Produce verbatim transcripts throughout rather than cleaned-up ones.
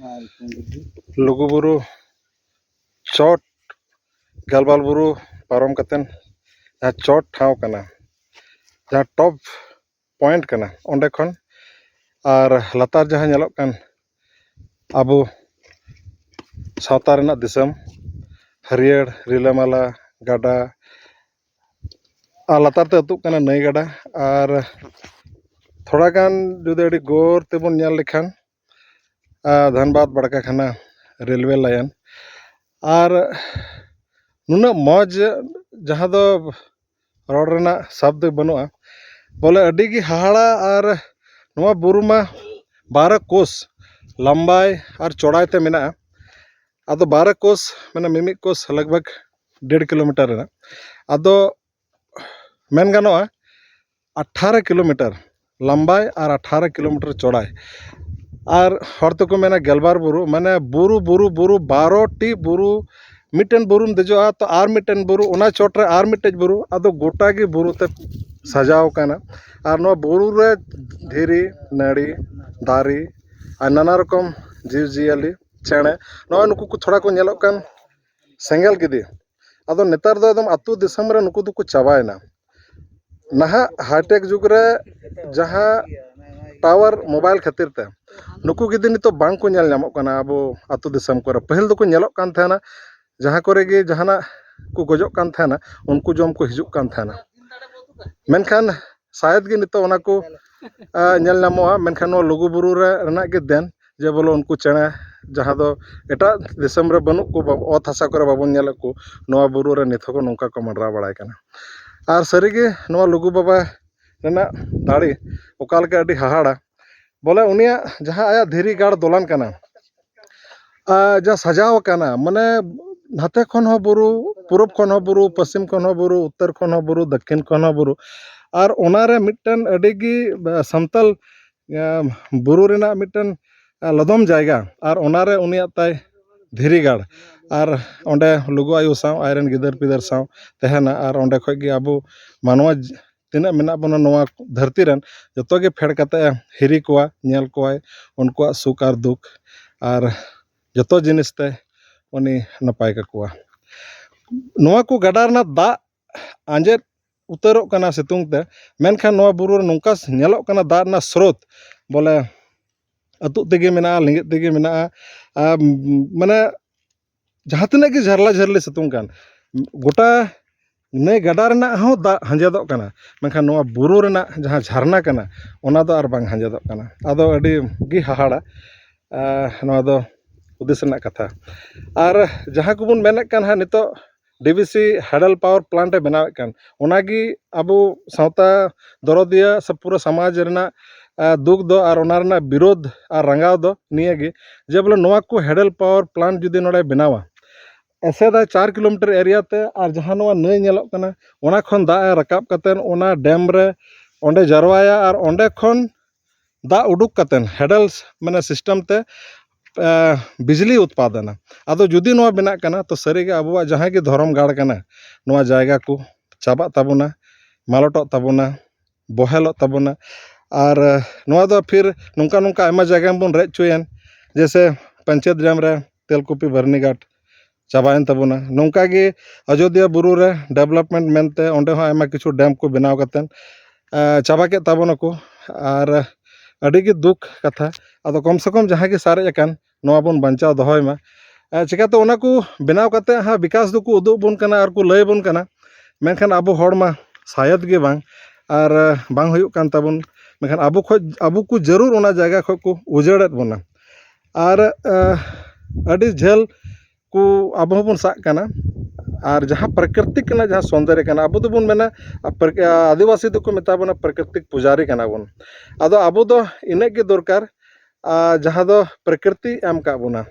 ᱞᱩᱜᱩᱵᱩᱨᱩ ᱪᱚᱴ, ᱜᱮᱞᱵᱟᱞ ᱵᱩᱨᱩ ᱯᱟᱨᱚᱢ ᱠᱟᱛᱮᱫ ᱡᱟᱦᱟᱸ ᱪᱚᱴ ᱴᱷᱟᱶ ᱠᱟᱱᱟ, ᱡᱟᱦᱟᱸ ᱴᱚᱯ ᱯᱚᱭᱮᱱᱴ ᱠᱟᱱᱟ, ᱚᱸᱰᱮ ᱠᱷᱚᱱ ᱟᱨ ᱞᱟᱛᱟᱨ ᱡᱟᱦᱟᱸ ᱧᱮᱞᱚᱜ ᱠᱟᱱ ᱟᱵᱚ ᱥᱟᱶᱛᱟ ᱨᱮᱱᱟᱜ ᱫᱤᱥᱚᱢ, ᱦᱟᱹᱨᱭᱟᱹᱲ ᱨᱤᱞᱟᱹᱢᱟᱞᱟ ᱜᱟᱰᱟ, ᱟᱨ ᱞᱟᱛᱟᱨ ᱛᱮ ᱟᱹᱛᱩᱜ ᱠᱟᱱᱟ ᱱᱟᱹᱭ ᱜᱟᱰᱟ᱾ ᱟᱨ ᱛᱷᱚᱲᱟ ᱜᱟᱱ ᱡᱩᱫᱤ ᱟᱹᱰᱤ ᱜᱚᱨ ᱛᱮᱵᱚᱱ ᱧᱮᱞ ᱞᱮᱠᱷᱟᱱ, ᱟᱨ ᱫᱷᱟᱱᱵᱟᱫᱽ ᱵᱟᱲᱠᱟᱠᱷᱟᱱᱟ ᱨᱮᱞᱣᱮ ᱞᱟᱭᱤᱱ᱾ ᱟᱨ ᱱᱩᱱᱟᱹᱜ ᱢᱚᱡᱽ, ᱡᱟᱦᱟᱸ ᱫᱚ ᱨᱚᱲ ᱨᱮᱱᱟᱜ ᱥᱟᱵᱫ ᱵᱟᱹᱱᱩᱜᱼᱟ, ᱵᱚᱞᱮ ᱟᱹᱰᱤ ᱜᱮ ᱦᱟᱦᱟᱲᱟ᱾ ᱟᱨ ᱱᱚᱣᱟ ᱵᱩᱨᱩ ᱢᱟ ᱵᱟᱨᱚ ᱠᱳᱥ ᱞᱟᱢᱵᱟᱭ ᱟᱨ ᱪᱚᱲᱟᱭ ᱛᱮ ᱢᱮᱱᱟᱜᱼᱟ᱾ ᱟᱫᱚ ᱵᱟᱨᱚ ᱠᱳᱥ ᱢᱟᱱᱮ ᱢᱤᱢᱤᱫ ᱠᱳᱥ ᱞᱟᱜᱽ ᱵᱷᱟᱜᱽ ᱰᱮᱲ ᱠᱤᱞᱳᱢᱤᱴᱟᱨ ᱨᱮᱱᱟᱜ᱾ ᱟᱫᱚ ᱢᱮᱱ ᱜᱟᱱᱚᱜᱼᱟ ᱟᱴᱷᱟᱨᱚ ᱠᱤᱞᱳᱢᱤᱴᱟᱨ ᱞᱟᱢᱵᱟᱭ ᱟᱨ ᱟᱴᱷᱟᱨᱚ ᱠᱤᱞᱳᱢᱤᱴᱟᱨ ᱪᱚᱲᱟᱭ᱾ ᱟᱨ ᱦᱚᱲ ᱛᱮᱠᱚ ᱢᱮᱱᱟ ᱜᱮᱞᱵᱟᱨ ᱵᱩᱨᱩ, ᱢᱟᱱᱮ ᱵᱩᱨᱩ, ᱵᱩᱨᱩ, ᱵᱩᱨᱩ, ᱵᱟᱨᱚ ᱴᱤ ᱵᱩᱨᱩ, ᱢᱤᱫᱴᱮᱱ ᱵᱩᱨᱩᱢ ᱫᱮᱡᱚᱜᱼᱟ ᱛᱚ ᱟᱨ ᱢᱤᱫᱴᱮᱱ ᱵᱩᱨᱩ, ᱚᱱᱟ ᱪᱚᱴ ᱨᱮ ᱟᱨ ᱢᱤᱫᱴᱮᱡ ᱵᱩᱨᱩ, ᱟᱫᱚ ᱜᱚᱴᱟ ᱜᱮ ᱵᱩᱨᱩ ᱛᱮ ᱥᱟᱡᱟᱣ ᱟᱠᱟᱱᱟ᱾ ᱟᱨ ᱱᱚᱣᱟ ᱵᱩᱨᱩ ᱨᱮ ᱫᱷᱤᱨᱤ, ᱱᱟᱹᱲᱤ, ᱫᱟᱨᱮ ᱟᱨ ᱱᱟᱱᱟ ᱨᱚᱠᱚᱢ ᱡᱤᱵᱽᱼᱡᱤᱭᱟᱹᱞᱤ, ᱪᱮᱬᱮ, ᱱᱚᱜᱼᱚᱭ ᱱᱩᱠᱩ ᱠᱚ ᱛᱷᱚᱲᱟ ᱠᱚ ᱧᱮᱞᱚᱜ ᱠᱟᱱ ᱥᱮᱸᱜᱮᱞ ᱜᱤᱫᱤ᱾ ᱟᱫᱚ ᱱᱮᱛᱟᱨ ᱫᱚ ᱮᱠᱫᱚᱢ ᱟᱹᱛᱩ ᱫᱤᱥᱚᱢ ᱨᱮ ᱱᱩᱠᱩ ᱫᱚᱠᱚ ᱪᱟᱵᱟᱭᱮᱱᱟ᱾ ᱱᱟᱦᱟᱜ ᱦᱟᱭᱴᱮᱠ ᱡᱩᱜᱽ ᱨᱮ ᱡᱟᱦᱟᱸ ᱴᱟᱣᱟᱨ ᱢᱳᱵᱟᱭᱤᱞ ᱠᱷᱟᱹᱛᱤᱨ ᱛᱮ ᱱᱩᱠᱩ ᱜᱤᱫᱤ ᱱᱤᱛᱚᱜ ᱵᱟᱝ ᱠᱚ ᱧᱮᱞ ᱧᱟᱢᱚᱜ ᱠᱟᱱᱟ ᱟᱵᱚ ᱟᱹᱛᱩ ᱫᱤᱥᱚᱢ ᱠᱚᱨᱮ᱾ ᱯᱟᱹᱦᱤᱞ ᱫᱚᱠᱚ ᱧᱮᱞᱚᱜ ᱠᱟᱱ ᱛᱟᱦᱮᱱᱟ, ᱡᱟᱦᱟᱸ ᱠᱚᱨᱮ ᱜᱮ ᱡᱟᱦᱟᱱᱟᱜ ᱠᱚ ᱜᱚᱡᱚᱜ ᱠᱟᱱ ᱛᱟᱦᱮᱱᱟ, ᱩᱱᱠᱩ ᱡᱚᱢ ᱠᱚ ᱦᱤᱡᱩᱜ ᱠᱟᱱ ᱛᱟᱦᱮᱱᱟ᱾ ᱢᱮᱱᱠᱷᱟᱱ ᱥᱟᱭᱮᱫ ᱜᱮ ᱱᱤᱛᱚᱜ ᱚᱱᱟ ᱠᱚ, ᱟ, ᱧᱮᱞ ᱧᱟᱢᱚᱜᱼᱟ᱾ ᱢᱮᱱᱠᱷᱟᱱ ᱱᱚᱣᱟ ᱞᱩᱜᱩ ᱵᱩᱨᱩ ᱨᱮ ᱨᱮᱱᱟᱜ ᱜᱮ ᱫᱮᱱ, ᱡᱮ ᱵᱚᱞᱮ ᱩᱱᱠᱩ ᱪᱮᱬᱮ ᱡᱟᱦᱟᱸ ᱫᱚ ᱮᱴᱟᱜ ᱫᱤᱥᱚᱢ ᱨᱮ ᱵᱟᱹᱱᱩᱜ ᱠᱚ, ᱵᱟ-, ᱚᱛ ᱦᱟᱥᱟ ᱠᱚᱨᱮ ᱵᱟᱵᱚᱱ ᱧᱮᱞᱮᱫ ᱠᱚ, ᱱᱚᱣᱟ ᱵᱩᱨᱩ ᱨᱮ ᱱᱤᱛ ᱦᱚᱸᱠᱚ ᱱᱚᱝᱠᱟ ᱠᱚ ᱢᱟᱰᱨᱟᱣ ᱵᱟᱲᱟᱭ ᱠᱟᱱᱟ᱾ ᱟᱨ ᱥᱟᱹᱨᱤᱜᱮ ᱱᱚᱣᱟ ᱞᱩᱜᱩ ᱵᱟᱵᱟ ᱨᱮᱱᱟᱜ ᱫᱟᱲᱮ ᱚᱠᱟ ᱞᱮᱠᱟ ᱟᱹᱰᱤ ᱦᱟᱦᱟᱲᱟ, ᱵᱚᱞᱮ ᱩᱱᱤᱭᱟᱜ ᱡᱟᱦᱟᱸ ᱟᱭᱟᱜ ᱫᱷᱤᱨᱤ ᱜᱟᱲ ᱫᱚᱞᱟᱱ ᱠᱟᱱᱟ, ᱟᱨ ᱡᱟ ᱥᱟᱡᱟᱣ ᱟᱠᱟᱱᱟ, ᱢᱟᱱᱮ ᱱᱟᱛᱮ ᱠᱷᱚᱱ ᱦᱚᱸ ᱵᱩᱨᱩ, ᱯᱩᱨᱩᱵ ᱠᱷᱚᱱ ᱦᱚᱸ ᱵᱩᱨᱩ, ᱯᱚᱥᱪᱤᱢ ᱠᱷᱚᱱ ᱦᱚᱸ ᱵᱩᱨᱩ, ᱩᱛᱛᱚᱨ ᱠᱷᱚᱱ ᱦᱚᱸ ᱵᱩᱨᱩ, ᱫᱚᱠᱠᱷᱤᱱ ᱠᱷᱚᱱ ᱦᱚᱸ ᱵᱩᱨᱩ, ᱟᱨ ᱚᱱᱟᱨᱮ ᱢᱤᱫᱴᱮᱱ ᱟᱹᱰᱤ ᱜᱮ, ᱟ, ᱥᱟᱱᱛᱟᱞ, ᱟ, ᱵᱩᱨᱩ ᱨᱮᱱᱟᱜ ᱢᱤᱫᱴᱮᱱ, ᱟ, ᱞᱚᱫᱚᱢ ᱡᱟᱭᱜᱟ, ᱟᱨ ᱚᱱᱟᱨᱮ ᱩᱱᱤᱭᱟᱜ ᱛᱟᱭ ᱫᱷᱤᱨᱤ ᱜᱟᱲ, ᱟᱨ ᱚᱸᱰᱮ ᱞᱩᱜᱩ ᱟᱭᱳ ᱥᱟᱶ ᱟᱡᱨᱮᱱ ᱜᱤᱫᱟᱹᱨ ᱯᱤᱫᱟᱹᱨ ᱥᱟᱶ ᱛᱟᱦᱮᱱᱟ᱾ ᱟᱨ ᱚᱸᱰᱮ ᱠᱷᱚᱡ ᱜᱮ ᱟᱵᱚ ᱢᱟᱱᱣᱟ ᱡ-, ᱛᱤᱱᱟᱹᱜ ᱢᱮᱱᱟᱜ ᱵᱚᱱᱟ ᱱᱚᱣᱟ ᱫᱷᱟᱹᱨᱛᱤ ᱨᱮᱱ, ᱡᱚᱛᱚ ᱜᱮ ᱯᱷᱮᱰ ᱠᱟᱛᱮ ᱮ ᱦᱤᱨᱤ ᱠᱚᱣᱟ, ᱧᱮᱞ ᱠᱚᱣᱟᱭ, ᱩᱱᱠᱩᱣᱟᱜ ᱥᱩᱠ ᱟᱨ ᱫᱩᱠ᱾ ᱟᱨ ᱡᱚᱛᱚ ᱡᱤᱱᱤᱥ ᱛᱮ ᱩᱱᱤ ᱱᱟᱯᱟᱭ ᱠᱟᱠᱚᱣᱟ᱾ ᱱᱚᱣᱟ ᱠᱚ ᱜᱟᱰᱟ ᱨᱮᱱᱟᱜ ᱫᱟᱜ ᱟᱸᱡᱮᱫ ᱩᱛᱟᱹᱨᱚᱜ ᱠᱟᱱᱟ ᱥᱤᱛᱩᱝ ᱛᱮ, ᱢᱮᱱᱠᱷᱟᱱ ᱱᱚᱣᱟ ᱵᱩᱨᱩ ᱨᱮ ᱱᱚᱝᱠᱟ ᱧᱮᱞᱚᱜ ᱠᱟᱱᱟ ᱫᱟᱜ ᱨᱮᱱᱟᱜ ᱥᱨᱳᱛ, ᱵᱚᱞᱮ ᱟᱹᱛᱩᱜ ᱛᱮᱜᱮ ᱢᱮᱱᱟᱜᱼᱟ, ᱞᱤᱸᱜᱤᱫ ᱛᱮᱜᱮ ᱢᱮᱱᱟᱜᱼᱟ᱾ ᱟᱨ ᱢᱟᱱᱮ ᱡᱟᱦᱟᱸ ᱛᱤᱱᱟᱹᱜ ᱜᱮ ᱡᱷᱟᱨᱞᱟ ᱡᱷᱟᱹᱨᱞᱤ ᱥᱤᱛᱩᱝ ᱠᱟᱱ, ᱜᱚᱴᱟ ᱱᱟᱹᱭ ᱜᱟᱰᱟ ᱨᱮᱱᱟᱜ ᱦᱚᱸ ᱫᱟᱜ ᱟᱸᱡᱮᱫᱚᱜ ᱠᱟᱱᱟ, ᱢᱮᱱᱠᱷᱟᱱ ᱱᱚᱣᱟ ᱵᱩᱨᱩ ᱨᱮᱱᱟᱜ ᱡᱟᱦᱟᱸ ᱡᱷᱟᱨᱱᱟ ᱠᱟᱱᱟ, ᱚᱱᱟ ᱫᱚ ᱟᱨ ᱵᱟᱝ ᱟᱸᱡᱮᱫᱚᱜ ᱠᱟᱱᱟ᱾ ᱟᱫᱚ ᱟᱹᱰᱤ ᱜᱮ ᱦᱟᱦᱟᱲᱟ, ᱟᱨ ᱱᱚᱣᱟ ᱫᱚ ᱦᱩᱫᱤᱥ ᱨᱮᱱᱟᱜ ᱠᱟᱛᱷᱟ᱾ ᱟᱨ ᱡᱟᱦᱟᱸ ᱠᱚᱵᱚᱱ ᱢᱮᱱᱮᱫ ᱠᱟᱱ ᱦᱟᱸᱜ ᱱᱤᱛᱚᱜ ᱰᱤ ᱵᱷᱤ ᱥᱤ ᱦᱟᱭᱰᱮᱞ ᱯᱟᱣᱟᱨ ᱯᱞᱟᱱᱴ ᱮ ᱵᱮᱱᱟᱣᱮᱫ ᱠᱟᱱ, ᱚᱱᱟᱜᱮ ᱟᱵᱚ ᱥᱟᱶᱛᱟ ᱫᱚᱨᱚᱫᱤᱭᱟᱹ ᱥᱮ ᱯᱩᱨᱟᱹ ᱥᱚᱢᱟᱡᱽ ᱨᱮᱱᱟᱜ, ᱟᱸ, ᱫᱩᱠ ᱫᱚ ᱟᱨ ᱚᱱᱟ ᱨᱮᱱᱟᱜ ᱵᱤᱨᱳᱫᱷ ᱟᱨ ᱨᱟᱸᱜᱟᱣ ᱫᱚ ᱱᱤᱭᱟᱹ ᱜᱮ, ᱡᱮ ᱵᱚᱞᱮ ᱱᱚᱣᱟ ᱠᱚ ᱦᱟᱭᱰᱮᱞ ᱯᱟᱣᱟᱨ ᱯᱞᱟᱱᱴ ᱡᱩᱫᱤ ᱱᱚᱰᱮ ᱵᱮᱱᱟᱣᱟ, ᱮᱥᱮᱫᱟᱭ ᱪᱟᱨ ᱠᱤᱞᱳᱢᱤᱴᱟᱨ ᱮᱨᱤᱭᱟ ᱛᱮ, ᱟᱨ ᱡᱟᱦᱟᱸ ᱱᱚᱣᱟ ᱱᱟᱹᱭ ᱧᱮᱞᱚᱜ ᱠᱟᱱᱟ, ᱚᱱᱟ ᱠᱷᱚᱱ ᱫᱟᱜ ᱮ ᱨᱟᱠᱟᱵ ᱠᱟᱛᱮᱫ ᱚᱱᱟ ᱰᱮᱢ ᱨᱮ ᱚᱸᱰᱮ ᱡᱟᱨᱣᱟᱭᱟ, ᱟᱨ ᱚᱸᱰᱮ ᱠᱷᱚᱱ ᱫᱟᱜ ᱩᱰᱩᱠ ᱠᱟᱛᱮᱫ ᱦᱟᱭᱰᱮᱞ ᱢᱟᱱᱮ ᱥᱤᱥᱴᱮᱢ ᱛᱮ, ᱮ, ᱵᱤᱡᱽᱞᱤ ᱩᱛᱯᱟᱫᱚᱱᱟ᱾ ᱟᱫᱚ ᱡᱩᱫᱤ ᱱᱚᱣᱟ ᱵᱮᱱᱟᱜ ᱠᱟᱱᱟ, ᱛᱚ ᱥᱟᱹᱨᱤᱜᱮ ᱟᱵᱚᱣᱟᱜ ᱡᱟᱦᱟᱸ ᱜᱮ ᱫᱷᱚᱨᱚᱢ ᱜᱟᱲ ᱠᱟᱱᱟ, ᱱᱚᱣᱟ ᱡᱟᱭᱜᱟ ᱠᱚ ᱪᱟᱵᱟᱜ ᱛᱟᱵᱚᱱᱟ, ᱢᱟᱞᱚᱴᱚᱜ ᱛᱟᱵᱚᱱᱟ, ᱵᱚᱦᱮᱞᱚᱜ ᱛᱟᱵᱚᱱᱟ᱾ ᱟᱨ, ᱮ, ᱱᱚᱣᱟ ᱫᱚ ᱯᱷᱤᱨ ᱱᱚᱝᱠᱟ ᱱᱚᱝᱠᱟ ᱟᱭᱢᱟ ᱡᱟᱭᱜᱟ ᱵᱚᱱ ᱨᱮᱡ ᱦᱚᱪᱚᱭᱮᱱ, ᱡᱮᱭᱥᱮ ᱯᱚᱧᱪᱟᱭᱮᱛ ᱰᱮᱢ ᱨᱮ ᱛᱮᱞᱠᱩᱯᱤ ᱵᱟᱹᱨᱱᱤᱜᱷᱟᱴ ᱪᱟᱵᱟᱭᱮᱱ ᱛᱟᱵᱚᱱᱟ᱾ ᱱᱚᱝᱠᱟ ᱜᱮ ᱟᱡᱳᱫᱤᱭᱟᱹ ᱵᱩᱨᱩ ᱨᱮ ᱰᱮᱵᱷᱞᱚᱯᱢᱮᱱᱴ ᱢᱮᱱᱛᱮ ᱚᱸᱰᱮ ᱦᱚᱸ ᱟᱭᱢᱟ ᱠᱤᱪᱷᱩ ᱰᱮᱢ ᱠᱚ ᱵᱮᱱᱟᱣ ᱠᱟᱛᱮᱫ, ᱮ, ᱪᱟᱵᱟ ᱠᱮᱫ ᱛᱟᱵᱚᱱᱟᱠᱚ᱾ ᱟᱨ ᱟᱹᱰᱤ ᱜᱮ ᱫᱩᱠ ᱠᱟᱛᱷᱟ᱾ ᱟᱫᱚ ᱠᱚᱢ ᱥᱮ ᱠᱚᱢ ᱡᱟᱦᱟᱸ ᱜᱮ ᱥᱟᱨᱮᱡ ᱟᱠᱟᱱ, ᱱᱚᱣᱟ ᱵᱚᱱ ᱵᱟᱧᱪᱟᱣ ᱫᱚᱦᱚᱭ ᱢᱟ᱾ ᱮ, ᱪᱤᱠᱟᱹᱛᱮ ᱚᱱᱟ ᱠᱚ ᱵᱮᱱᱟᱣ ᱠᱟᱛᱮᱫ ᱦᱟᱸᱜ ᱵᱤᱠᱟᱥ ᱫᱚᱠᱚ ᱩᱫᱩᱜ ᱵᱚᱱ ᱠᱟᱱᱟ ᱟᱨ ᱠᱚ ᱞᱟᱹᱭ ᱵᱚᱱ ᱠᱟᱱᱟ, ᱢᱮᱱᱠᱷᱟᱱ ᱟᱵᱚ ᱦᱚᱲ ᱢᱟ ᱥᱟᱭᱮᱫ ᱜᱮ ᱵᱟᱝ, ᱟᱨ, ᱮ, ᱵᱟᱝ ᱦᱩᱭᱩᱜ ᱠᱟᱱ ᱛᱟᱵᱚᱱ᱾ ᱢᱮᱱᱠᱷᱟᱱ ᱟᱵᱚ ᱠᱷᱚᱡ, ᱟᱵᱚ ᱠᱚ ᱡᱟᱹᱨᱩᱲ ᱚᱱᱟ ᱡᱟᱭᱜᱟ ᱠᱷᱚᱡ ᱠᱚ ᱩᱡᱟᱹᱲᱮᱫ ᱵᱚᱱᱟ᱾ ᱟᱨ, ᱮ, ᱟᱹᱰᱤ ᱡᱷᱟᱹᱞ ᱠᱚ ᱟᱵᱚ ᱦᱚᱸᱵᱚᱱ ᱥᱟᱜ ᱠᱟᱱᱟ᱾ ᱟᱨ ᱡᱟᱦᱟᱸ ᱯᱨᱟᱠᱨᱤᱛᱤᱠ ᱨᱮᱱᱟᱜ ᱡᱟᱦᱟᱸ ᱥᱚᱱᱫᱚᱨᱭᱚ ᱠᱟᱱᱟ, ᱟᱵᱚ ᱫᱚᱵᱚᱱ ᱢᱮᱱᱟ, ᱟ, ᱯᱨᱟ-, ᱟ, ᱟᱹᱫᱤᱵᱟᱹᱥᱤ ᱫᱚᱠᱚ ᱢᱮᱛᱟ ᱵᱚᱱᱟ ᱯᱨᱟᱠᱨᱤᱛᱤᱠ ᱯᱩᱡᱟᱨᱤ ᱠᱟᱱᱟ ᱵᱚᱱ᱾ ᱟᱫᱚ ᱟᱵᱚ ᱫᱚ ᱤᱱᱟᱹᱜ ᱜᱮ ᱫᱚᱨᱠᱟᱨ, ᱟ, ᱡᱟᱦᱟᱸ ᱫᱚ ᱯᱨᱟᱠᱨᱤᱛᱤ ᱮᱢ ᱠᱟᱜ ᱵᱚᱱᱟ᱾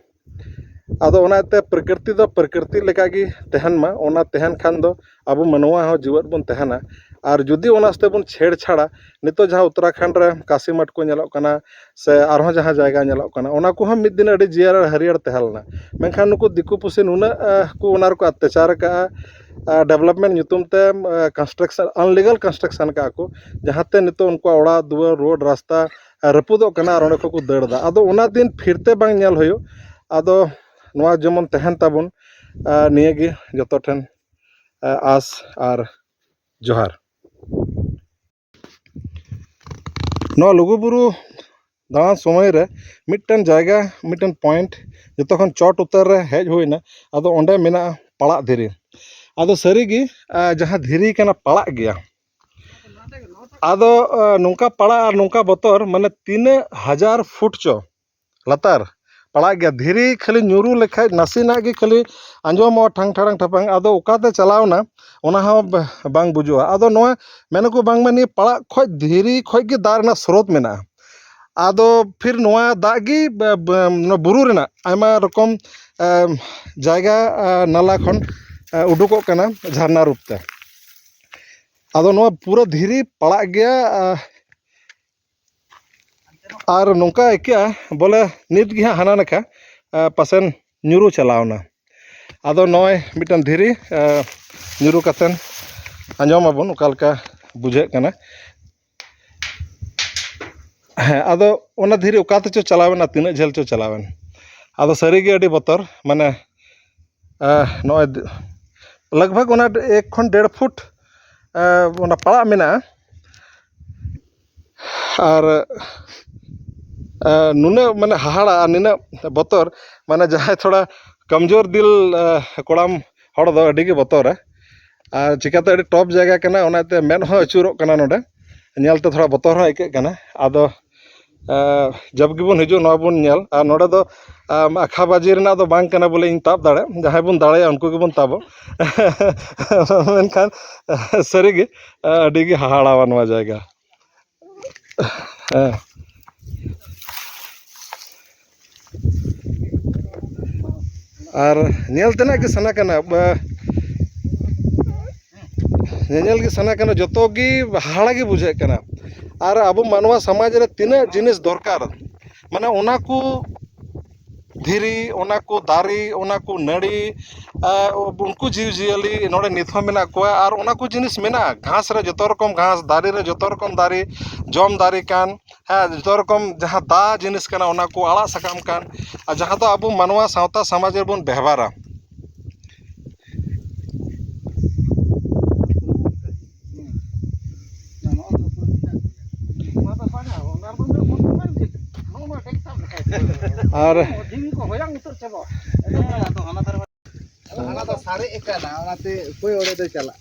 ᱟᱫᱚ ᱚᱱᱟᱛᱮ ᱯᱨᱟᱠᱨᱤᱛᱤ ᱫᱚ ᱯᱨᱟᱠᱨᱤᱛᱤ ᱞᱮᱠᱟᱜᱮ ᱛᱟᱦᱮᱱ ᱢᱟ, ᱚᱱᱟ ᱛᱟᱦᱮᱱ ᱠᱷᱟᱱ ᱫᱚ ᱟᱵᱚ ᱢᱟᱱᱣᱟ ᱦᱚᱸ ᱡᱤᱣᱮᱫ ᱵᱚᱱ ᱛᱟᱦᱮᱱᱟ᱾ ᱟᱨ ᱡᱩᱫᱤ ᱚᱱᱟ ᱥᱟᱛᱮ ᱵᱚᱱ ᱪᱷᱮᱲᱪᱷᱟᱲᱟ, ᱱᱤᱛᱚᱜ ᱡᱟᱦᱟᱸ ᱩᱛᱛᱚᱨᱟᱠᱷᱚᱸᱰ ᱨᱮ ᱠᱟᱥᱤ ᱢᱟᱴᱷ ᱠᱚ ᱧᱮᱞᱚᱜ ᱠᱟᱱᱟ, ᱥᱮ ᱟᱨᱦᱚᱸ ᱡᱟᱦᱟᱸ ᱡᱟᱭᱜᱟ ᱧᱮᱞᱚᱜ ᱠᱟᱱᱟ, ᱚᱱᱟ ᱠᱚᱦᱚᱸ ᱢᱤᱫ ᱫᱤᱱ ᱟᱹᱰᱤ ᱡᱤᱭᱟᱹᱲ ᱟᱨ ᱦᱟᱹᱨᱭᱟᱹᱲ ᱛᱟᱦᱮᱸ ᱞᱮᱱᱟ᱾ ᱢᱮᱱᱠᱷᱟᱱ ᱱᱩᱠᱩ ᱫᱤᱠᱩ ᱯᱩᱥᱤ ᱱᱩᱱᱟᱹᱜ, ᱟᱸ, ᱠᱚ ᱚᱱᱟ ᱨᱮᱠᱚ ᱚᱛᱛᱟᱪᱟᱨ ᱟᱠᱟᱜᱼᱟ, ᱟᱸ, ᱰᱮᱵᱷᱞᱚᱯᱢᱮᱱᱴ ᱧᱩᱛᱩᱢ ᱛᱮ, ᱟᱸ, ᱠᱚᱱᱥᱴᱨᱟᱠᱥᱚᱱ, ᱟᱱᱞᱤᱜᱟᱞ ᱠᱚᱱᱥᱴᱨᱟᱠᱥᱚᱱ ᱟᱠᱟᱜᱼᱟ ᱠᱚ, ᱡᱟᱦᱟᱸᱛᱮ ᱱᱤᱛᱚᱜ ᱩᱱᱠᱩᱣᱟᱜ ᱚᱲᱟᱜ ᱫᱩᱣᱟᱹᱨ, ᱨᱳᱰ, ᱨᱟᱥᱛᱟ, ᱨᱟᱹᱯᱩᱫᱚᱜ ᱠᱟᱱᱟ ᱟᱨ ᱚᱸᱰᱮ ᱠᱷᱚᱱ ᱠᱚ ᱫᱟᱹᱲ ᱮᱫᱟ᱾ ᱟᱫᱚ ᱚᱱᱟ ᱫᱤᱱ ᱯᱷᱤᱨᱛᱮ ᱵᱟᱝ ᱧᱮᱞ ᱦᱩᱭᱩᱜ, ᱟᱫᱚ ᱱᱚᱣᱟ ᱡᱮᱢᱚᱱ ᱛᱟᱦᱮᱱ ᱛᱟᱵᱚᱱ, ᱱᱤᱭᱟᱹᱜᱮ ᱡᱚᱛᱚ ᱴᱷᱮᱱ ᱟᱸᱥ ᱟᱨ ᱡᱚᱦᱟᱨ᱾ ᱱᱚᱣᱟ ᱞᱩᱜᱩᱵᱩᱨᱩ ᱫᱟᱬᱟᱱ ᱥᱚᱢᱚᱭ ᱨᱮ ᱢᱤᱫᱴᱮᱱ ᱡᱟᱭᱜᱟ, ᱢᱤᱫᱴᱮᱱ ᱯᱚᱭᱮᱱᱴ, ᱡᱚᱛᱚ ᱠᱷᱚᱱ ᱪᱚᱴ ᱩᱛᱟᱹᱨ ᱨᱮ ᱦᱮᱡ ᱦᱩᱭᱱᱟ᱾ ᱟᱫᱚ ᱚᱸᱰᱮ ᱢᱮᱱᱟᱜᱼᱟ ᱯᱟᱲᱟᱜ ᱫᱷᱤᱨᱤ᱾ ᱟᱫᱚ ᱥᱟᱹᱨᱤᱜᱮ, ᱟᱸ, ᱡᱟᱦᱟᱸ ᱫᱷᱤᱨᱤ ᱠᱟᱱᱟ, ᱯᱟᱲᱟᱜ ᱜᱮᱭᱟ᱾ ᱟᱫᱚ, ᱟᱸ, ᱱᱚᱝᱠᱟ ᱯᱟᱲᱟᱜ ᱟᱨ ᱱᱚᱝᱠᱟ ᱵᱚᱛᱚᱨ, ᱢᱟᱱᱮ ᱛᱤᱱᱟᱹᱜ ᱦᱟᱡᱟᱨ ᱯᱷᱩᱴ ᱪᱚ ᱞᱟᱛᱟᱨ ᱯᱟᱲᱟᱜ ᱜᱮᱭᱟ᱾ ᱫᱷᱤᱨᱤ ᱠᱷᱟᱹᱞᱤ ᱧᱩᱨᱩ ᱞᱮᱠᱷᱟᱡ ᱱᱟᱥᱮᱱᱟᱜ ᱜᱮ ᱠᱷᱟᱹᱞᱤ ᱟᱸᱡᱚᱢᱚᱜᱼᱟ, ᱴᱷᱟᱝ ᱴᱷᱟᱲᱟᱝ ᱴᱷᱟᱯᱟᱝ᱾ ᱟᱫᱚ ᱚᱠᱟᱛᱮ ᱪᱟᱞᱟᱣᱱᱟ, ᱚᱱᱟ ᱦᱚᱸ ᱵ-, ᱵᱟᱝ ᱵᱩᱡᱩᱜᱼᱟ᱾ ᱟᱫᱚ ᱱᱚᱣᱟ ᱢᱮᱱᱟᱠᱚ ᱵᱟᱝᱢᱟ ᱱᱤᱭᱟᱹ ᱯᱟᱲᱟᱜ ᱠᱷᱚᱡ ᱫᱷᱤᱨᱤ ᱠᱷᱚᱡ ᱜᱮ ᱫᱟᱜ ᱨᱮᱱᱟᱜ ᱥᱨᱳᱛ ᱢᱮᱱᱟᱜᱼᱟ᱾ ᱟᱫᱚ ᱯᱷᱤᱨ ᱱᱚᱣᱟ ᱫᱟᱜ ᱜᱮ ᱵ-, ᱵ-, ᱱᱚᱣᱟ ᱵᱩᱨᱩ ᱨᱮᱱᱟᱜ ᱟᱭᱢᱟ ᱨᱚᱠᱚᱢ, ᱮᱢ, ᱡᱟᱭᱜᱟ, ᱮ, ᱱᱟᱞᱟ ᱠᱷᱚᱱ, ᱮ, ᱩᱰᱩᱠᱚᱜ ᱠᱟᱱᱟ ᱡᱷᱟᱨᱱᱟ ᱨᱩᱯ ᱛᱮ᱾ ᱟᱫᱚ ᱱᱚᱣᱟ ᱯᱩᱨᱟᱹ ᱫᱷᱤᱨᱤ ᱯᱟᱲᱟᱜ ᱜᱮᱭᱟ, ᱮ, ᱟᱨ ᱱᱚᱝᱠᱟ ᱟᱹᱭᱠᱟᱹᱜᱼᱟ ᱵᱚᱞᱮ ᱱᱤᱛ ᱜᱮ ᱦᱟᱸᱜ ᱦᱟᱱᱟ ᱱᱟᱠᱷᱟ, ᱮ, ᱯᱟᱥᱮᱱ ᱧᱩᱨᱩ ᱪᱟᱞᱟᱣᱱᱟ᱾ ᱟᱫᱚ ᱱᱚᱜᱼᱚᱭ ᱢᱤᱫᱴᱟᱝ ᱫᱷᱤᱨᱤ, ᱮ, ᱧᱩᱨᱩ ᱠᱟᱛᱮᱱ ᱟᱸᱡᱚᱢ ᱟᱵᱚᱱ ᱚᱠᱟ ᱞᱮᱠᱟ ᱵᱩᱡᱷᱟᱹᱜ ᱠᱟᱱᱟ᱾ ᱦᱮᱸ, ᱟᱫᱚ ᱚᱱᱟ ᱫᱷᱤᱨᱤ ᱚᱠᱟ ᱛᱮᱪᱚ ᱪᱟᱞᱟᱣᱮᱱᱟ, ᱛᱤᱱᱟᱹᱜ ᱡᱷᱟᱹᱞ ᱪᱚ ᱪᱟᱞᱟᱣᱮᱱ᱾ ᱟᱫᱚ ᱥᱟᱹᱨᱤᱜᱮ ᱟᱹᱰᱤ ᱵᱚᱛᱚᱨ, ᱢᱟᱱᱮ, ᱮ, ᱱᱚᱜᱼᱚᱭ ᱫ-, ᱞᱟᱜᱽ ᱵᱷᱟᱜᱽ ᱚᱱᱟ ᱮᱠ ᱠᱷᱚᱱ ᱰᱮᱲ ᱯᱷᱩᱴ, ᱮ, ᱚᱱᱟ ᱯᱟᱲᱟᱜ ᱢᱮᱱᱟᱜᱼᱟ᱾ ᱟᱨ, ᱮ, ᱱᱩᱱᱟᱹᱜ ᱢᱟᱱᱮ ᱦᱟᱦᱟᱲᱟ ᱟᱨ ᱱᱤᱱᱟᱹᱜ ᱵᱚᱛᱚᱨ, ᱢᱟᱱᱮ ᱡᱟᱦᱟᱸᱭ ᱛᱷᱚᱲᱟ ᱠᱚᱢᱡᱳᱨ ᱫᱤᱞ, ᱮ, ᱠᱚᱲᱟᱢ ᱦᱚᱲ ᱫᱚ ᱟᱹᱰᱤ ᱜᱮ ᱵᱚᱛᱚᱨᱟ᱾ ᱟᱨ ᱪᱤᱠᱟᱹᱛᱮ ᱟᱹᱰᱤ ᱴᱚᱯ ᱡᱟᱭᱜᱟ ᱠᱟᱱᱟ, ᱚᱱᱟᱛᱮ ᱢᱮᱫ ᱦᱚᱸ ᱟᱹᱪᱩᱨᱚᱜ ᱠᱟᱱᱟ ᱱᱚᱰᱮ, ᱧᱮᱞᱛᱮ ᱛᱷᱚᱲᱟ ᱵᱚᱛᱚᱨ ᱦᱚᱸ ᱟᱹᱭᱠᱟᱹᱜ ᱠᱟᱱᱟ᱾ ᱟᱫᱚ, ᱮ, ᱡᱚᱵ ᱜᱮᱵᱚᱱ ᱦᱤᱡᱩᱜ, ᱱᱚᱣᱟ ᱵᱚᱱ ᱧᱮᱞ᱾ ᱟᱨ ᱱᱚᱰᱮ ᱫᱚ, ᱟᱢ, ᱟᱠᱷᱟᱵᱟᱡᱤ ᱨᱮᱱᱟᱜ ᱫᱚ ᱵᱟᱝ ᱠᱟᱱᱟ ᱵᱚᱞᱮ ᱤᱧ ᱛᱟᱵ ᱫᱟᱲᱮᱭᱟᱜ, ᱡᱟᱦᱟᱸᱭ ᱵᱚᱱ ᱫᱟᱲᱮᱭᱟᱜᱼᱟ ᱩᱱᱠᱩ ᱜᱮᱵᱚᱱ ᱛᱟᱵᱚ᱾ ᱢᱮᱱᱠᱷᱟᱱ ᱥᱟᱹᱨᱤᱜᱮ, ᱮ, ᱟᱹᱰᱤᱜᱮ ᱦᱟᱦᱟᱲᱟᱣᱟ ᱱᱚᱣᱟ ᱡᱟᱭᱜᱟ᱾ ᱦᱮᱸ᱾ ᱟᱨ ᱧᱮᱞ ᱛᱮᱱᱟᱜ ᱜᱮ ᱥᱟᱱᱟ ᱠᱟᱱᱟ, ᱵᱟ-, ᱧᱮᱧᱮᱞ ᱜᱮ ᱥᱟᱱᱟ ᱠᱟᱱᱟ, ᱡᱚᱛᱚ ᱜᱮ ᱦᱟᱦᱟᱲᱟ ᱜᱮ ᱵᱩᱡᱷᱟᱹᱜ ᱠᱟᱱᱟ᱾ ᱟᱨ ᱟᱵᱚ ᱢᱟᱱᱣᱟ ᱥᱚᱢᱟᱡᱽ ᱨᱮ ᱛᱤᱱᱟᱹᱜ ᱡᱤᱱᱤᱥ ᱫᱚᱨᱠᱟᱨ, ᱢᱟᱱᱮ ᱚᱱᱟ ᱠᱚ ᱫᱷᱤᱨᱤ, ᱚᱱᱟ ᱠᱚ ᱫᱟᱨᱮ, ᱚᱱᱟ ᱠᱚ ᱱᱟᱹᱲᱤ, ᱟᱨ ᱩᱱᱠᱩ ᱡᱤᱣᱤᱼᱡᱤᱭᱟᱹᱞᱤ ᱱᱚᱰᱮ ᱱᱤᱛ ᱦᱚᱸ ᱢᱮᱱᱟᱜ ᱠᱚᱣᱟ᱾ ᱟᱨ ᱚᱱᱟ ᱠᱚ ᱡᱤᱱᱤᱥ ᱢᱮᱱᱟᱜᱼᱟ, ᱜᱷᱟᱥ ᱨᱮ ᱡᱚᱛᱚ ᱨᱚᱠᱚᱢ ᱜᱷᱟᱥ, ᱫᱟᱨᱮ ᱨᱮ ᱡᱚᱛᱚ ᱨᱚᱠᱚᱢ ᱫᱟᱨᱮ, ᱡᱚᱢ ᱫᱟᱨᱮ ᱠᱟᱱ, ᱦᱮᱸ, ᱡᱚᱛᱚ ᱨᱚᱠᱚᱢ ᱡᱟᱦᱟᱸ ᱫᱟ ᱡᱤᱱᱤᱥ ᱠᱟᱱᱟ, ᱚᱱᱟ ᱠᱚ ᱟᱲᱟᱜ ᱥᱟᱠᱟᱢ ᱠᱟᱱ, ᱟᱨ ᱡᱟᱦᱟᱸ ᱫᱚ ᱟᱵᱚ ᱢᱟᱱᱣᱟ ᱥᱟᱶᱛᱟ ᱥᱚᱢᱟᱡᱽ ᱨᱮᱵᱚᱱ ᱵᱮᱣᱦᱟᱨᱟ᱾ ᱟᱨ ᱦᱟᱱᱟ ᱫᱚ ᱥᱟᱨᱮᱡ ᱟᱠᱟᱱᱟ, ᱚᱱᱟᱛᱮ ᱚᱠᱚᱭ ᱚᱸᱰᱮ ᱫᱚᱭ ᱪᱟᱞᱟᱜ?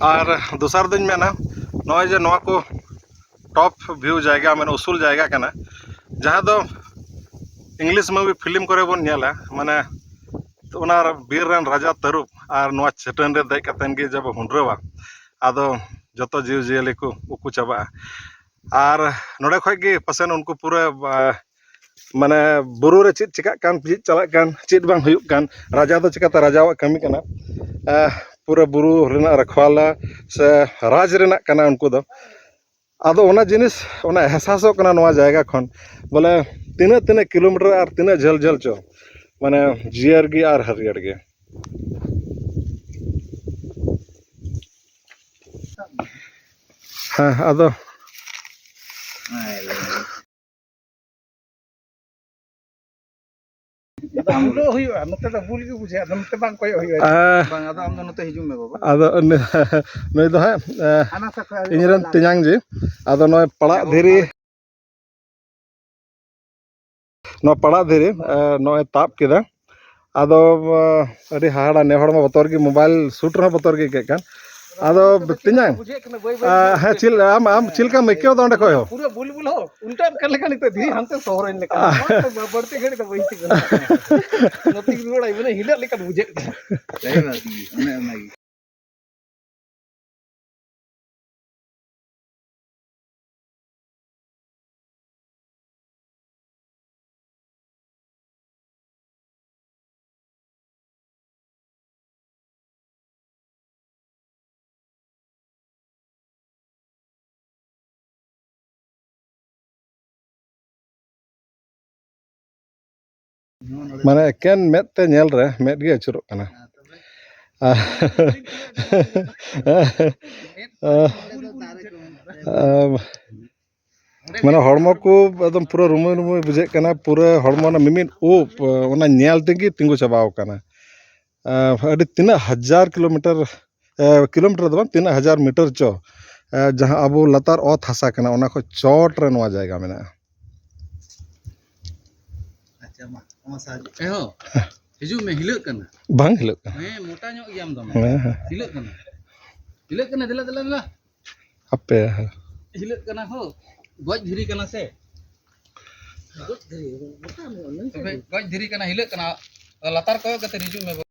ᱟᱨ ᱫᱚᱥᱟᱨ ᱫᱚᱧ ᱢᱮᱱᱟ, ᱱᱚᱜᱼᱚᱭ ᱡᱮ ᱱᱚᱣᱟ ᱠᱚ top view ᱡᱟᱭᱜᱟ, ᱢᱟᱱᱮ ᱩᱥᱩᱞ ᱡᱟᱭᱜᱟ ᱠᱟᱱᱟ, ᱡᱟᱦᱟᱸ ᱫᱚ English movie film ᱠᱚᱨᱮ ᱵᱚᱱ ᱧᱮᱞᱟ, ᱢᱟᱱᱮ ᱚᱱᱟ ᱵᱤᱨ ᱨᱮᱱ ᱨᱟᱡᱟ ᱛᱟᱹᱨᱩᱵ ᱟᱨ ᱱᱚᱣᱟ ᱪᱟᱹᱴᱟᱹᱱ ᱨᱮ ᱫᱮᱡ ᱠᱟᱛᱮᱱ ᱜᱮ ᱡᱟᱵ ᱦᱩᱰᱨᱟᱹᱣᱟ, ᱟᱫᱚ ᱡᱚᱛᱚ ᱡᱤᱣᱤᱼᱡᱤᱭᱟᱹᱞᱤ ᱠᱚ ᱩᱠᱩ ᱪᱟᱵᱟᱜᱼᱟ᱾ ᱟᱨ ᱱᱚᱰᱮ ᱠᱷᱚᱡ ᱜᱮ ᱯᱟᱥᱮᱱ ᱩᱱᱠᱩ ᱯᱩᱨᱟᱹ, ᱟ, ᱢᱟᱱᱮ ᱵᱩᱨᱩ ᱨᱮ ᱪᱮᱫ ᱪᱤᱠᱟᱹᱜ ᱠᱟᱱ, ᱪᱮᱫ ᱪᱟᱞᱟᱜ ᱠᱟᱱ, ᱪᱮᱫ ᱵᱟᱝ ᱦᱩᱭᱩᱜ ᱠᱟᱱ, ᱨᱟᱡᱟ ᱫᱚ ᱪᱤᱠᱟᱹᱛᱮ ᱨᱟᱡᱟᱣᱟᱜ ᱠᱟᱹᱢᱤ ᱠᱟᱱᱟ, ᱟ, ᱯᱩᱨᱟᱹ ᱵᱩᱨᱩ ᱨᱮᱱᱟᱜ ᱨᱟᱠᱷᱣᱟᱞᱟ ᱥᱮ ᱨᱟᱡᱽ ᱨᱮᱱᱟᱜ ᱠᱟᱱᱟ ᱩᱱᱠᱩ ᱫᱚ᱾ ᱟᱫᱚ ᱚᱱᱟ ᱡᱤᱱᱤᱥ, ᱚᱱᱟ ᱮᱦᱥᱟᱥᱚᱜ ᱠᱟᱱᱟ ᱱᱚᱣᱟ ᱡᱟᱭᱜᱟ ᱠᱷᱚᱱ, ᱵᱚᱞᱮ ᱛᱤᱱᱟᱹᱜ, ᱛᱤᱱᱟᱹᱜ ᱠᱤᱞᱳᱢᱤᱴᱟᱨ ᱟᱨ ᱛᱤᱱᱟᱹᱜ ᱡᱷᱟᱹᱞ ᱡᱷᱟᱹᱞ ᱪᱚ, ᱢᱟᱱᱮ ᱡᱤᱭᱟᱹᱲ ᱜᱮ ᱟᱨ ᱦᱟᱹᱨᱭᱟᱹᱲ ᱜᱮ᱾ ᱦᱮᱸ, ᱟᱫᱚ ᱵᱩᱞᱚᱜ ᱦᱩᱭᱩᱜᱼᱟ, ᱱᱚᱛᱮ ᱫᱚ ᱵᱩᱞ ᱜᱮ ᱵᱩᱡᱷᱟᱹᱜᱼᱟ, ᱟᱫᱚ ᱱᱚᱛᱮ ᱵᱟᱝ ᱠᱚᱭᱚᱜ ᱦᱩᱭᱩᱜᱼᱟ᱾ ᱟᱸ, ᱵᱟᱝ, ᱟᱫᱚ ᱟᱢ ᱫᱚ ᱱᱚᱛᱮ ᱦᱤᱡᱩᱜ ᱢᱮ ᱵᱟᱵᱟ᱾ ᱟᱫᱚ ᱩᱱᱤ, ᱱᱩᱭ ᱫᱚ ᱦᱟᱸᱜ, ᱟᱸ, ᱦᱟᱱᱟ ᱥᱟ ᱠᱷᱚᱱ ᱟᱹᱜᱩ ᱤᱧᱨᱮᱱ ᱠᱟᱜ ᱛᱮᱧᱟᱝ ᱡᱤ᱾ ᱟᱫᱚ ᱱᱚᱜᱼᱚᱭ ᱯᱟᱲᱟᱜ ᱫᱷᱤᱨᱤ, ᱱᱚᱣᱟ ᱯᱟᱲᱟᱜ ᱫᱷᱤᱨᱤ, ᱟᱸ, ᱱᱚᱜᱼᱚᱭ ᱛᱟᱵ ᱠᱮᱫᱟ᱾ ᱟᱫᱚ, ᱟᱸ, ᱟᱹᱰᱤ ᱦᱟᱦᱟᱲᱟ, ᱱᱮ ᱦᱚᱲ ᱢᱟ ᱵᱚᱛᱚᱨ ᱜᱮ, mobile shoot ᱨᱮᱦᱚᱸ ᱵᱚᱛᱚᱨ ᱜᱮ ᱟᱹᱭᱠᱟᱹᱜ ᱠᱟᱱ᱾ ᱟᱫᱚ ᱛᱮᱧᱟᱝ, ᱵᱩᱡᱷᱟᱹᱜ ᱠᱟᱱᱟ, ᱵᱟᱹᱭ ᱵᱟᱹᱭ ᱟᱸ, ᱛᱮ ᱦᱮᱸ, ᱪᱮᱫ, ᱟᱢ, ᱟᱢ ᱪᱮᱫ ᱞᱮᱠᱟᱢ ᱟᱹᱭᱠᱟᱹᱣ ᱮᱫᱟ ᱚᱸᱰᱮ ᱠᱷᱚᱡ ᱦᱚᱸ? ᱯᱩᱨᱟᱹ ᱵᱩᱞ ᱵᱩᱞ ᱦᱚᱸ ᱩᱞᱴᱟᱹᱜ ᱠᱟᱱ ᱞᱮᱠᱟ ᱱᱤᱛᱚᱜ ᱫᱷᱤᱨᱤ ᱦᱟᱱᱛᱮ ᱥᱚᱦᱚᱨᱮᱱ ᱞᱮᱠᱟ᱾ ᱵᱟᱹᱲᱛᱤ ᱜᱷᱟᱹᱲᱤᱡ ᱫᱚ ᱵᱟᱹᱧ ᱛᱤᱸᱜᱩᱱᱟ᱾ ᱱᱚᱛᱮ ᱜᱮ ᱨᱩᱣᱟᱹᱲ ᱟᱭ, ᱢᱟᱱᱮ ᱦᱤᱞᱟᱹᱜ ᱞᱮᱠᱟᱱ ᱵᱩᱡᱷᱟᱹᱜ ᱠᱟᱱᱟ᱾ ᱥᱟᱹᱨᱤ ᱵᱟᱝ, ᱚᱱᱮ ᱚᱱᱟᱜᱮ᱾ ᱢᱟᱱᱮ ᱮᱠᱮᱱ ᱢᱮᱫ ᱛᱮ ᱧᱮᱞ ᱨᱮ ᱢᱮᱫ ᱜᱮ ᱟᱹᱪᱩᱨᱚᱜ ᱠᱟᱱᱟ᱾ ᱢᱟᱱᱮ ᱦᱚᱲᱢᱚ ᱠᱚ ᱮᱠᱫᱚᱢ ᱯᱩᱨᱟᱹ ᱨᱩᱢᱩᱭ ᱨᱩᱢᱩᱭ ᱵᱩᱡᱷᱟᱹᱜ ᱠᱟᱱᱟ, ᱯᱩᱨᱟᱹ ᱦᱚᱲᱢᱚ ᱨᱮᱱᱟᱜ ᱢᱤᱢᱤᱫ ᱩᱵ ᱚᱱᱟ ᱧᱮᱞ ᱛᱮᱜᱮ ᱛᱤᱸᱜᱩ ᱪᱟᱵᱟᱣ ᱠᱟᱱᱟ᱾ ᱟᱹᱰᱤ ᱛᱤᱱᱟᱹᱜ ᱦᱟᱡᱟᱨ ᱠᱤᱞᱳᱢᱤᱴᱟᱨ, ᱠᱤᱞᱳᱢᱤᱴᱟᱨ ᱫᱚ ᱵᱟᱝ, ᱛᱤᱱᱟᱹᱜ ᱦᱟᱡᱟᱨ ᱢᱤᱴᱟᱨ ᱪᱚ, ᱡᱟᱦᱟᱸ ᱟᱵᱚ ᱞᱟᱛᱟᱨ ᱚᱛ ᱦᱟᱥᱟ ᱠᱟᱱᱟ, ᱚᱱᱟ ᱠᱷᱚᱱ ᱪᱚᱴ ᱨᱮ ᱱᱚᱣᱟ ᱡᱟᱭᱜᱟ ᱢᱮᱱᱟᱜᱼᱟ᱾ ᱟᱪᱪᱷᱟ, ᱢᱟ, ᱟᱢᱟᱜ ᱥᱟᱦᱟᱡᱽ᱾ ᱮ ᱦᱚ, ᱦᱤᱡᱩᱜ ᱢᱮ, ᱦᱤᱞᱟᱹᱜ ᱠᱟᱱᱟ᱾ ᱵᱟᱝ ᱦᱤᱞᱟᱹᱜ ᱠᱟᱱᱟ᱾ ᱦᱮᱸ, ᱢᱚᱴᱟ ᱧᱚᱜ ᱜᱮᱭᱟᱢ ᱫᱚᱢᱮ᱾ ᱦᱮᱸ, ᱦᱮᱸ᱾ ᱦᱤᱞᱟᱹᱜ ᱠᱟᱱᱟ᱾ ᱦᱤᱞᱟᱹᱜ ᱠᱟᱱᱟ, ᱫᱮᱞᱟ, ᱫᱮᱞᱟ, ᱫᱮᱞᱟ᱾ ᱦᱟᱯᱮ, ᱦᱮᱸ᱾ ᱦᱤᱞᱟᱹᱜ ᱠᱟᱱᱟ ᱦᱳ᱾ ᱜᱚᱡ ᱫᱷᱤᱨᱤ ᱠᱟᱱᱟ ᱥᱮ? ᱜᱚᱡ ᱫᱷᱤᱨᱤ, ᱢᱚᱴᱟ ᱧᱚᱜ ᱢᱮᱱᱛᱮ᱾ ᱛᱚᱵᱮ ᱜᱚᱡ ᱫᱷᱤᱨᱤ ᱠᱟᱱᱟ, ᱦᱤᱞᱟᱹᱜ ᱠᱟᱱᱟ᱾ ᱞᱟᱛᱟᱨ ᱠᱚᱭᱚᱜ ᱠᱟᱛᱮ ᱦᱤᱡᱩᱜ ᱢᱮ᱾